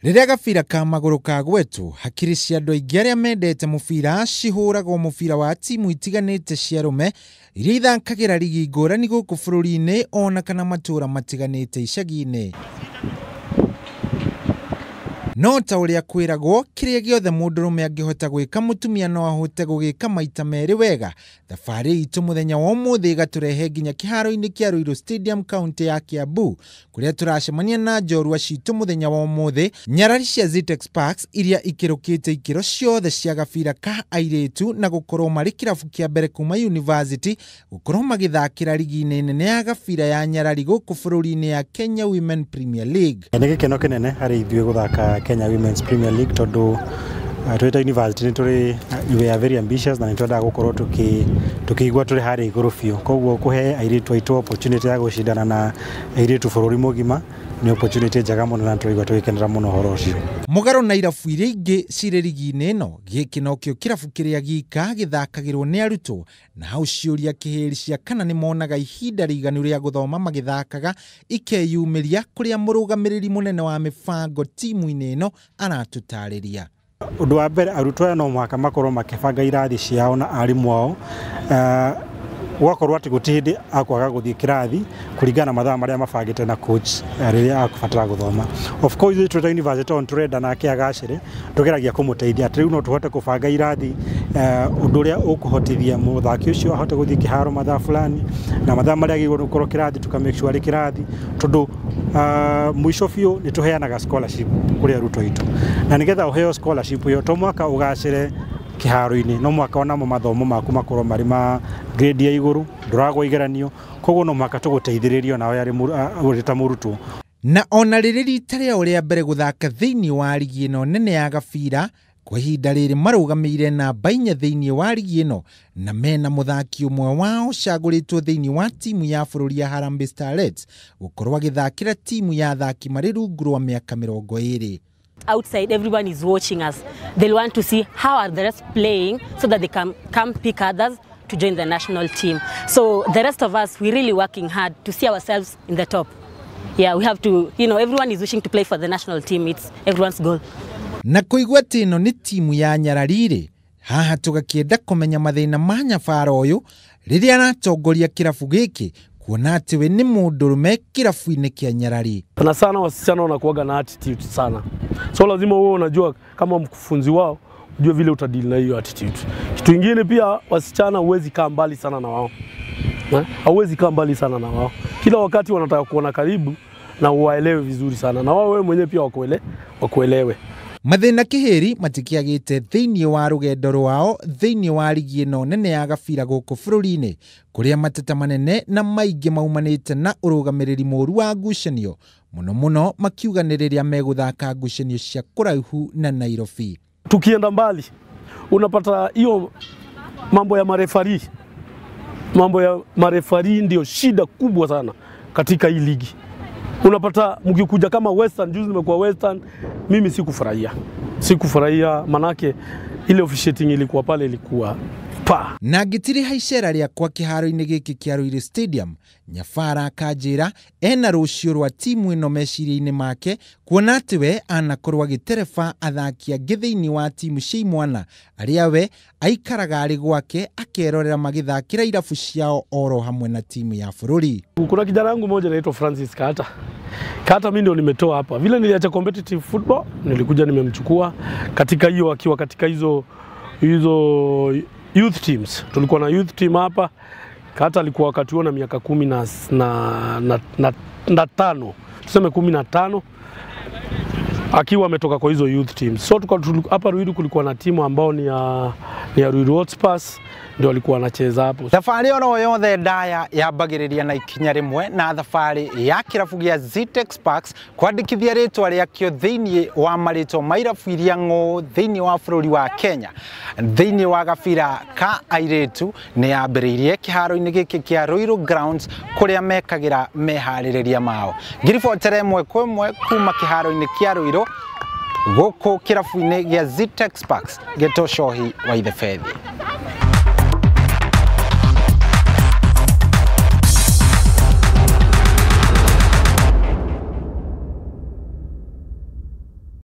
Rĩrĩa gabira ka magũrũ kagwetwo, hakiri cia andũ aingĩ arĩa mendete mũbira cihũragwo mũbira wa timu itiganĩte cia arũme iria ithakagĩra rigi ngũrani gũkũ bũrũri-inĩ ona kana matũra matiganĩte icagi-inĩ. No ta ũrĩa kwĩragwo, kĩrĩa gĩothe mũndũrũme angĩhota gwĩka mũtumia no ahote gũgĩka maita merĩ wega. Thabarĩ itũ mũthenya wa ũmũthĩ ĩgatũrehe nginya kĩharo-inĩ kĩa Ruiru Stadium kaunti ya Kiambu kũrĩa tũracemania na njorua citũ mũthenya wa ũmũthĩ, nyarari cia Zetech Sparks iria ikĩrũkĩte ikĩro ciothe cia gabira ka airĩtu na gũkorwo marĩ kĩrabu kĩa mbere kuma university gũkorwo magĩthakĩra rigi-inĩ nene ya gabira ya nyarari gũkũ bũrũri-inĩ ya Kenya Women Premier League. Nĩ gĩkeno kĩnene harĩ ithuĩ gũthaka Kenya Women's Premier League tondũ twĩ university nĩ tũrĩ, we are very ambitious na nĩ twendaga gũkorwo tũkĩigua tũrĩ harĩa igũrũ biũ. Koguo kũhe airĩtu aitũ opportunity ya gũcindana na airĩtu bũrũri mũgima nĩ opportunity njega mũno na tũraigua tũgĩkenera mũno ũhoro ũcio. Mũgarũ na irabu iria ingĩ cirĩ rigi-inĩ ĩno, gĩkĩ nokĩo kĩrabu kĩrĩa gika gĩthakagĩrwo nĩ arutwo, na hau ciũria kĩhĩri cia kana nĩ monaga ihinda rĩiganu rĩa gũthoma magĩthakaga ikeyumĩria kũrĩa mũrũgamĩrĩri mũnene wa mĩbango timu-inĩ ĩno aratũtarĩria. Ũndũ wa mbere, arutwo aya no mũhaka makorwo makĩbanga irathi ciao na arimũ ao, gũgakorwo atĩ gũtirĩ hĩndĩ akwaga gũthiĩ kĩrathi kũringana na mathaa marĩa mabangĩte na coach rĩrĩa akũbatara gũthoma. Of course ithuĩ twĩ ta university tondũ tũrenda nake agacĩre, tũgeragia kũmũteithia atĩ rĩu no tũhote kũbanga irathi ũndũ ũrĩa ũkũhotithia mũthaki ũcio ahote gũthiĩ kĩharo mathaa fulani na mathaa marĩa agĩrĩirwo nĩ gũkorwo kĩrathi tũka make sure arĩ kĩrathi, tondũ mũico biũ nĩ tũheanaga scholarship kũrĩ arutwo aitũ, na nĩgetha ũheo scholarship ĩyo to mũhaka ũgacĩre kĩharo-inĩ, no mũhaka onamo mathomo maku makorwo marĩ ma grade ya igũrũ, ndũragwa igeranio, koguo no mũhaka tũgũteithĩrĩrio nawe ũrĩ ta mũrutwo. Na ona rĩrĩ rita rĩao rĩa mbere gũthaka thĩinĩ wa rigi ĩno nene ya gabira, kwa ihinda rĩrĩ marũgamĩire namba 4 thĩinĩ wa rigi ĩno na mena mũthaki ũmwe wao ũcagũrĩtwo thĩinĩ wa timu ya bũrũri ya Harambee Starlets gũkorwo agĩthakĩra timu ya athaki marĩ rungu rwa mĩaka 20. Outside, everyone is watching us. They'll want to see how are the rest playing so that they can come pick others to join the national team. So the rest of us, we're really working hard to see ourselves in the top. Yeah, we have to, you know, everyone is wishing to play for the national team. It's everyone's goal. Na kũigua atĩ ĩno nĩ timu ya nyarari-rĩ, haha tũgakĩenda kũmenya mathĩna ma nyabara ũyũ rĩrĩa aratongoria kĩrabu gĩkĩ, kuona atĩ we nĩ mũndũrũme kĩrabu-inĩ kĩa nyarari. Sana sana wasichana wanakuwaga na attitude sana, so lazima wewe unajua kama mkufunzi wao ujue vile utadeal na hiyo attitude. Kitu kingine pia, wasichana huwezi kaa mbali sana na wao, hauwezi kaa mbali sana na wao. Kila wakati wanataka kuona karibu na uwaelewe vizuri sana, na wao wewe mwenyewe pia wakuelewe. Mathĩna kĩhĩri matikĩagĩte thĩinĩ wa rũgendo rwao thĩinĩ wa rigi ĩno nene ya gabira gũkũ bũrũri-inĩ, kũrĩa mateta manene na maingĩ maumanĩte na ũrũgamĩrĩri mũru wa ngucanio, mũno mũno makiuga nĩ rĩrĩa megũthaka ngucanio cia kũraihu na Nairobi. Tukienda mbali unapata hiyo mambo ya marefari, mambo ya marefari ndio shida kubwa sana katika hii ligi. Unapata mkikuja kama Western, juzi nimekuwa Western, mimi sikufurahia. Sikufurahia manake ile officiating ilikuwa pale ilikuwa pa. Na ngĩtiri haicera rĩakwa kĩharo-inĩ gĩkĩ kĩa Ruiru Stadium, Nyabara akanjĩra ena rũciũ rwa timu ĩno meciria-inĩ make, kuona atĩ we anakorwo agĩtereba athaki angĩ thĩinĩ wa timu cia imwana arĩa we aikaraga arĩ gwake akerorera magĩthakĩra irabu ciao oro hamwe na timu ya bũrũri. Kuna kijana wangu mmoja anaitwa Francis Kata. Kata mimi ndio nimetoa hapa. Vile niliacha competitive football, nilikuja nimemchukua katika hiyo, akiwa katika hizo youth teams. Tulikuwa na youth team hapa. Kata alikuwa wakati huo na miaka 15. Tuseme 15 akiwa ametoka kwa hizo youth teams. So hapa Ruiru kulikuwa na timu ambao ni ya Ruiru Hotspurs, ndio walikuwa wanacheza hapo. Thabarĩ oro yothe ndaya yambagĩrĩria na ikinya rĩmwe na thabarĩ ya kĩrabu gĩa Zetech Sparks kwandĩkithia rĩtwa rĩakĩo thĩinĩ wa marĩtwa ma irabu iria ng'ũ thĩinĩ wa bũrũri wa Kenya thĩinĩ wa gabira ka airĩtu nĩ yambĩrĩirie kĩharo-inĩ gĩkĩ kĩa Ruiru Grounds kũrĩa mekagĩra meharĩrĩria mao. Ngiribotera ĩmwe kwa ĩmwe kuma kĩharo-inĩ kĩa Ruiru gũkũ kĩrabu-inĩ gĩa Zetech Sparks, Gĩtũ Cohi wa Ithebethi.